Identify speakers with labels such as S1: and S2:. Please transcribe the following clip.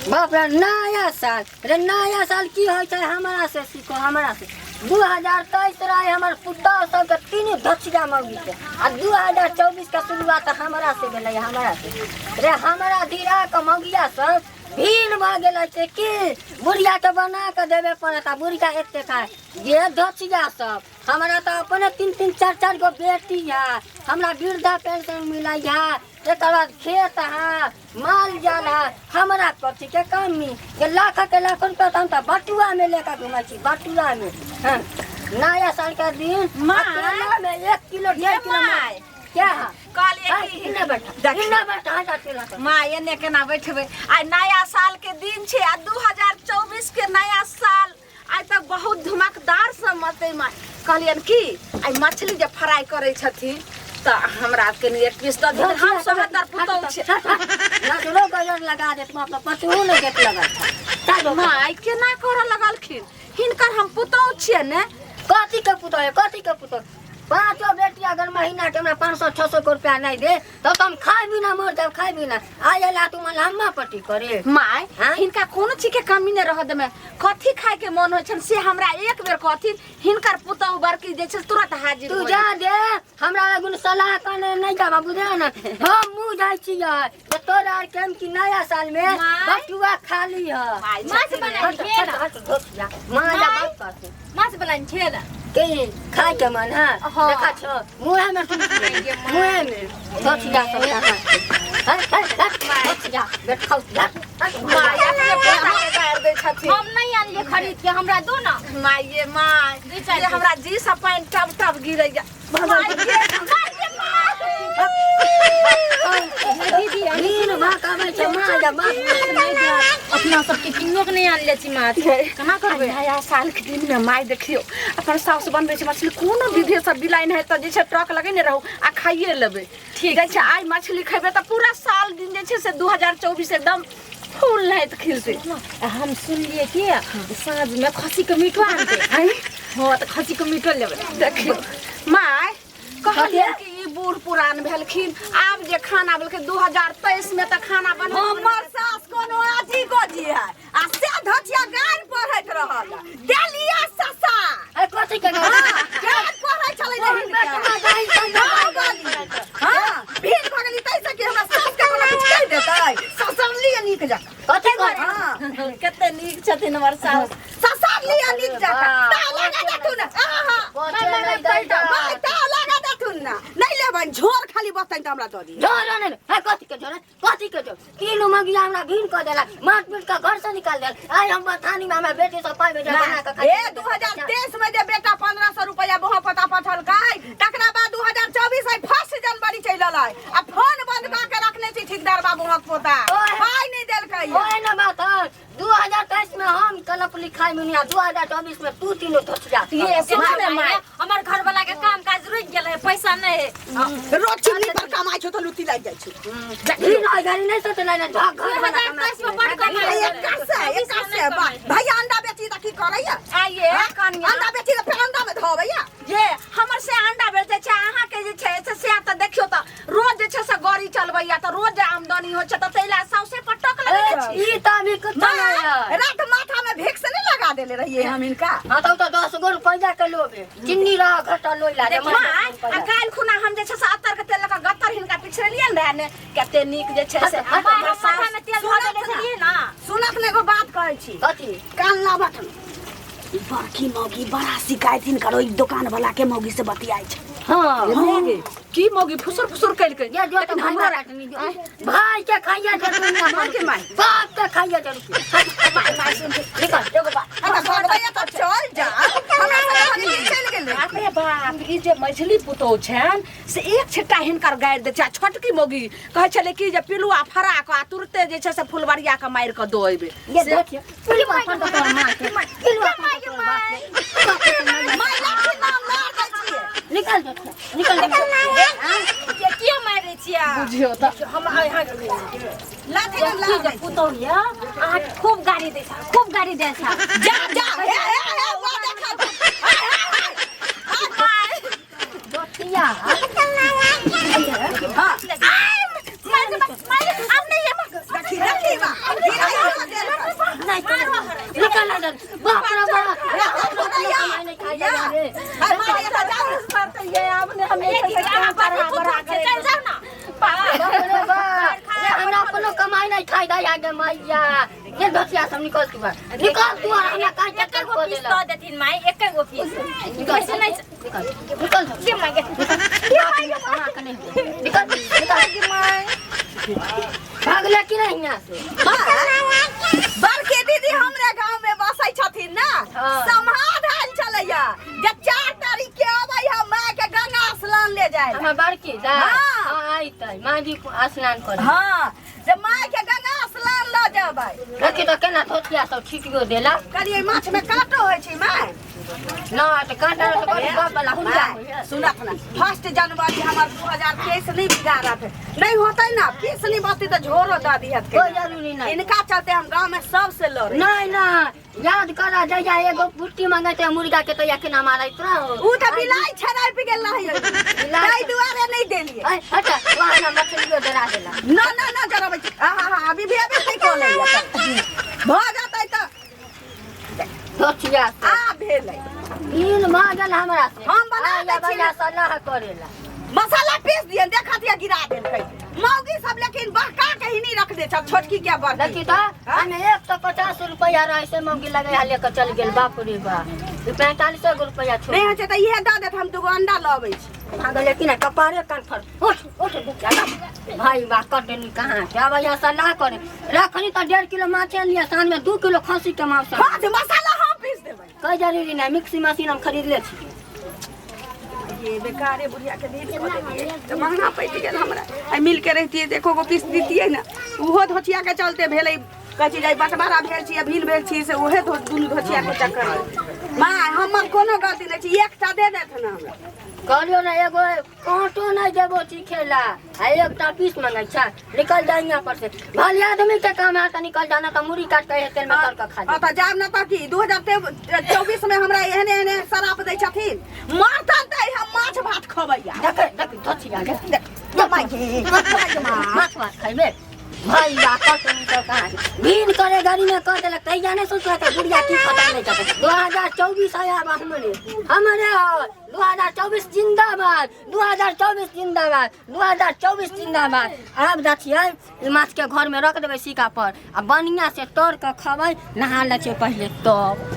S1: बाप रे, नया साल रे, नया साल की होइ छै? हमरा से सीखो, हमरा से। 2023 रहे हमर पुतहु सबके तीनू धचिया मौगी के, आ 2024 के शुरुआत हमरा से भेलै, हमरा से रे। हमरा धीरा के मौगिया सब भीड़ भऽ गेलै छै कि बुढ़िया के बना के देबे पड़त, आ बुढ़िया एते खाय। जे धचिया सब, हमरा तऽ अपने तीन तीन चारि चारि गो बेटी है, हमरा वृद्धा पेंशन मिलै है, एकर बाद खेत है, माल जाल है, हमरा कथी के कमी? जे लाख के लाख रुपया तऽ हम तऽ बटुआ में लेकर घुमै छी, बटुआ में। हाँ, नया साल के दिन
S2: माय।
S1: अकेला में 1 किलो 1.5 किलो
S2: माय।
S1: क्या है?
S2: कहलिए
S1: हाँ,
S2: कि
S1: इन्ने बैठा,
S2: देखी।
S1: इन्ने बैठा, हटा चला कर।
S2: माँ, एने केना बैठबै? आइ नया साल के दिन छै आ 2024 के नया साल आइ तक बहुत धमकदार से मते। माँ, कहलियन कि आइ मछली जे फ्राई करै छथिन तऽ हमरा कनि एक पीस दऽ दियौ, हम सोहतर पुतहु छी।
S1: नजरो गजर लगा देत, मतलब पचहो नहि गेट लगा था।
S2: माँ, आइ केना करऽ लगलखिन? हिनकर हम पुतहु छियै ने।
S1: कथी के पुतहु है? कथी के पुतहु? पाँचो बेटी अगर महीना के हमरा 500 600 के रुपया नहीं दे तब तो हम खाए बिना मर जाब, खाए बिना। आय ला तू मन हम्मा पट्टी करे।
S2: माय,
S1: हाँ?
S2: हिनका कोनो चीज के कमी नहि रहऽ देबै। कथी खाय के मन होइ छनि से हमरा एक बेर कहथिन, हिनकर पुतहु बड़की जे छै तुरंत हाजिर
S1: तू
S2: हो
S1: जा दे, हमरा लगुन सलाह करने नहीं जाबा, बुझे ना? हम मुँह जाइ छियै तऽ तोरा आर के हम कि नया साल में
S2: माय।
S1: बटुआ खाली है।
S2: माय,
S3: माछ
S2: छथिन।
S3: बनाइ
S1: हट,
S3: खेल।
S1: हट, हट, धोत जा। माँ जा बात करते।
S3: माछ बनाइ खेल।
S1: के खाय के मन है?
S3: हाँ।
S1: देखा छो, मुँहे में टूट गेल, मुँहे में। धोत जा सब यहाँ। हट, हट, हट, धोत जा, बेट खाउ जा। हट,
S2: माय अपने पोता के गारि दै छथिन।
S3: हम नहीं आनलिए खरीद के, हमरा दो ना।
S2: माय ये my,
S3: दू चारि
S2: ये हमरा जी से पानि टब टब गिरैया। माय ये, माय ये, my.
S3: दीदी।
S1: नीन भात आबै छै, माँ जा बात।
S3: अपना सबके किन्नो के नहीं आनले छी माछ, केना करबै?
S2: नया साल के दिन में माय देखियो, अपन साउस बनबै छै मछली, कोनो विधि से बिलाइन है तऽ जे छै ट्रक लगेने रहू आ खाइए लेबै।
S3: ठीक।
S2: जाइ छै, आइ मछली खेबै तऽ पूरा साल दिन जे छै से 2024 एकदम फूल नहाइत खिलतै।
S3: हम सुनलिए कि साँझ में खस्सी के मीटो आनतै।
S2: आँय?
S3: हाँ, तऽ खस्सी के मीटो लेबै।
S2: देखियो माय, कहलियै कि ई बूढ़ पुरान भेलखिन, आब जे खाना बोलखिन 2023 में तऽ खाना बन
S4: हमर सास कोनो आजी गोजी है आ से धचिया गारि पढ़ैत रहल देलिया ससा।
S1: अरे, कथी के गारि?
S4: गारि पढ़ै छलै ने हिनका।
S1: बेटा जाहि संग।
S4: हाँ, बाली। हाँ, भीड़ भऽ गेली ताहिसँ कि हमरा सास के कोनो किछु कहि देतै? ससरलियै नीक जकाँ।
S1: कथी कर?
S4: हाँ।
S2: कते नीक छथिन हमर साउस।
S4: ससरलियै नीक जकाँ। ताला लगा देथुन। आहा।
S1: बचे नहि दै जा।
S4: भाइ, ताला लगा देथुन ने। नहि लेबनि, झोर खाली बतनि तऽ हमरा दऽ दिअ।
S1: झोर नहि, हे कथी के झोर? कथी के झोर? तीनू मगिया हमरा घिन कऽ देलक, मार पीट कऽ घर से निकाल देलक। आइ हम बथानी में हमरा बेटी सब पाइ बेटा बना कऽ खाइ।
S4: ए 2023 में जे बेटा 1500 रुपया बोहा पता पठलकै, तकरा बाद 2024 आइ 1 जनवरी चलि एलै आ फोन बंद कऽ के रखने छी ठेकेदार बाबू हक पोता।
S1: ओए।
S4: पाइ नहि देलकै।
S1: ओए न बात है, 2023 में हम कलप लिखाई में आ 2024 में तू तीनों धोतिया।
S2: ये सुनू ने माय।
S3: हमर घर वाला के काम काज रुकि गेल है, पैसा नहीं है।
S4: रोज चिमनी पर कमाइ छौ तऽ लुत्ती लागि जाइ छौ।
S1: घिन होय गाड़ी नहीं सोचले ने घर घर बना
S3: 2023 में बड़ कमाई।
S4: एक से एक से भैया अंडा बेची तऽ की करैया?
S2: आइए कनिया।
S4: अंडा बेची तऽ फेर अंडा में धोबैया।
S2: जे हमर से अंडा बेचै छै, अहाँके जे छै से तऽ देखियौ तऽ रोज जे छै से गाड़ी चलबैया तऽ रोज जे आमदनी होइ छै तऽ ताहि लए सौंसे पर टक लगेने छी।
S1: ई तऽ अभी कुछ नहीं है।
S4: रात माथा में भिक्स नहीं लगा देले रहिए हम इनका?
S1: हाँ, तो 10 गो रुपया के लोबे चिन्नी रहा घटा लोई ला दे।
S2: माय, आ काल्हि खुना हम जे छै से अत्तर के तेल लऽ कऽ गत्तर हिनका पिछड़लियै ने रहए ने, कते नीक जे छै से
S3: माय,
S2: हमर
S3: हम
S2: साउस
S3: माथा में तेल धऽ देने छलियै ना।
S4: सुनत ने, एगो बात कहै छी।
S1: कथी?
S4: कान लाबत ने। ई बड़की मौगी बड़ा शिकायत हिनकर ओहि दुकान वाला के मौगी से बतियाइ छै।
S1: हाँ।
S2: की मौगी फुसुर फुसुर केलकै?
S1: ये जो तो
S2: लेकिन
S1: भाई
S2: हमरा
S1: काटनी जो भाई के खाइया जरूर
S2: माय के माय।
S1: बाप के खाइया जरूर।
S2: माय, माय, सुन
S1: निकल।
S2: एगो बात।
S4: आ तऽ भगबैया तऽ चल जा, हमरा सब घरे चलि गेलै।
S2: बाप रे बाप, ई जे मझली पुतोह छनि से एक छिट्टा हिनकर गारि दै छै आ छोटकी मौगी कहै छलै कि जे पिलुआ फराक आ तुरते जे छै से फुलबरिया के मारि कऽ दऽ अयबै।
S1: ये देखिए, पिलुआ पर तो तोर मार के पिलुआ पर तो तोर बाप के।
S4: माय, लाठी नाम मार दै छियै।
S1: निकल जो, निकल निकल।
S3: के किया मारै छियै?
S2: बुझियौ तऽ।
S3: हम यहाँ
S4: लाठी नाम
S3: की
S4: लार
S3: जे
S4: दै छियै।
S3: पुतोह यऽ अहाँके खूब गाड़ी दै छै, खूब गाड़ी दै छै।
S4: जा जा, हे हे हे, वो देखा।
S1: दोतिया।
S4: हाँ। देखी, देखी बा गिराई हो दे।
S1: आ गे मैया ये धोतिया सब निकल तू बाहर। निकल तू और हमरा कान
S3: एके
S1: चक्कर
S3: गो
S1: को
S3: पीस
S1: देला
S3: दऽ देथिन माई एके गो पीस
S1: निकल
S3: ऐसे नहीं
S1: निकल निकल
S3: के माई गे
S1: कमा के नहीं होतै। निकल निकल भागले कि नहीं यहाँ से
S4: बड़की दीदी हमरे गांव में बसै छथिन ना
S1: हाँ।
S4: समाध आयल छलैया जे 4 तारीख के अबै हम माय के गंगा स्नान ले जाए
S1: हमर बड़की दाय
S4: हाँ।
S1: हाँ अइतै माँ जी स्नान करे
S4: हाँ जे माय के गंगा स्नान लऽ जेबै
S1: देखी तऽ केना धोतिया सब छिटियो देला
S4: कहलियै माछ में काँटो होइ छै माय
S1: ना तऽ कांटा तऽ करू बाप वाला हुंडा
S4: माय, सुनत ना 1 जनवरी हमर 2023 नहीं बिगाड़त नहीं होतै ना पीस नहीं बचतै तऽ झोरो दऽ दिहत के।
S1: कोई जरूरी नहीं।
S4: इनका चलते हम गांव में सबसे लड़े
S1: नहीं ना याद कर जहिया एगो पुट्टी मंगैते मुर्गा के तहिया केना मारैत रहो
S4: ऊ तऽ बिलाइ छड़पि गेल रहै
S1: बिलाइ
S4: ताहि दुआरे नहीं देलियै
S1: ऐ हट वहाँ ना मछलियो डरा देला
S4: ना ना ना जरबै छी आ हा हा अभी भी अभी नहीं कऽ लैया भऽ जेतै तऽ
S1: धोतिया
S4: आ भेलै
S1: दिन भऽ गेल हमरा से
S4: हम बना दै छी।
S1: भैया सलाह करेला
S4: मसाला पीस दियन देखत या गिरा देलकै मौगी सब लेकिन बहका के ही नहीं रख दे छ छोटकी के बड़की
S1: देखी तऽ हमे 150 रुपया रहे से मौगी लगे हा लेके चल गेल बाप रे बाप ई 45 गो रुपया छोड़
S4: नहीं होइ छै तऽ इहे दऽ देत हम दूगो अंडा लऽ अबै छी
S1: भागल लेकिन कपारे कान फर उठ उठ दुखिया भाई बा कर देनी कहाँ से अब यहाँ सलाह करे रखनी तो 1.5 किलो माछ लिया साँझ में 2 किलो खसी के मांस
S4: हाँ जे मसाला हम पीस देबै
S1: कोई जरूरी नहीं मिक्सी मशीन हम खरीद ले छी
S4: ये बेकारे बुढ़िया के ढील कऽ देलियै तऽ महंगा पड़ि गेल हमरा आ मिल के रहितियै तऽ एको गो पीस दितियै ने ओहो धोतिया के चलते भेलै कहै छी जे बँटवारा भेल छी अभीन भेल छी से ओहे दुनू धोतिया के चक्कर मे। माँ हमर कोनो गलती नहि छै एकटा दे देत ने हमरा
S1: कहलियो ना एगो कांटो नहीं देबो चीखेला आ एकटा पीस मंगै छै निकल जा यहाँ पर से भले आदमी के काम है तो निकल जाना तो मुड़ी काट के तेल में तर के खा
S4: हाँ
S1: जा
S4: तऽ जायब ने तऽ की 2024 में हमरा एहने एहने शराप दै छथिन मरतन तऽ हम माछ भात खबैया
S1: देख देख धोतिया देख
S4: देख
S1: माछ भात खैबे भाई बा कट तो कहाँ भीन करे गाड़ी में कर देलक तैया नहीं सोचलक बुढ़िया की पता नहीं चलता 2024 आया बा हमरे हमरे 2024 जिंदाबाद 2024 जिंदाबाद 2024 जिंदाबाद। आब जा छियै ई माछ के घर में रख देबै सिक्का पर आ बढ़िया से तर के खबै, नहा लै छियै पहिले तब।